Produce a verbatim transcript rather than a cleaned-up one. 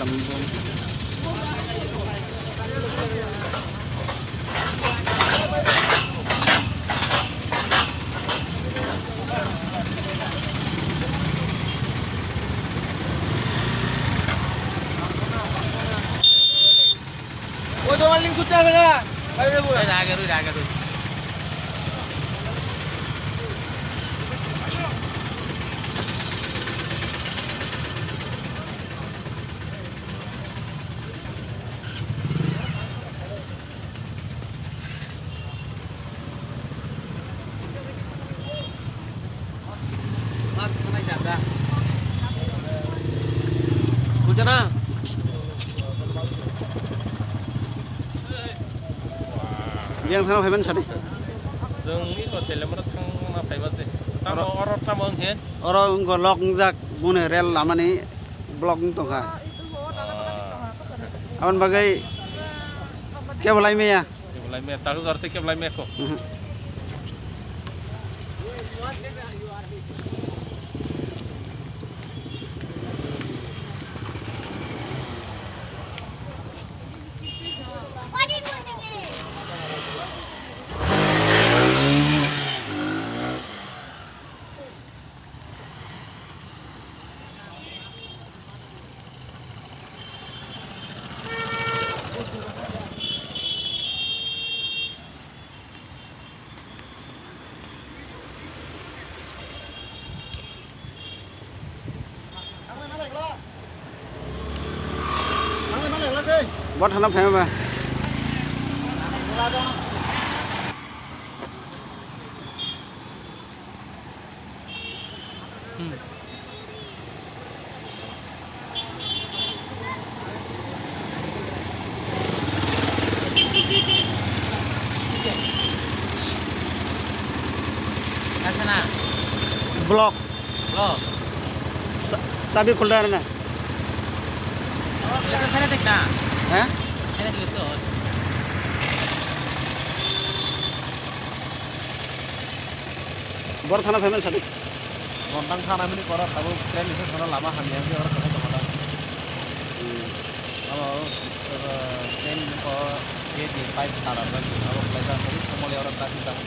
Oy, dogan ling sutta daga. Kare debu. Oy, rage rui, rage rui. Bujana. Yang thana phaiman sadi. Jong ni ko tele mara thang na phaiba se. Tamo oro tamo wng he. Oro wngkha lok wngjak bune rel lamani block wng tongkha. Ah. Aboni bagwi kebo lai maya. Kebo lai maya, tak jor te kebo lai maya ko. Mhm. Bo thana phai ma ba? Block. Block. Sa-, sabi khulda na. Block, ya, sana dekna. Ha? Sana dekna. Bor thana phaimani sadi. Montang thana mini kora sabo train ni sona lama hamya hamya oro thana tongma da. Hmm. Abo, eh, train ni ko gate ni pipe tara da. Abo khlai da sari somole oro traffic jam.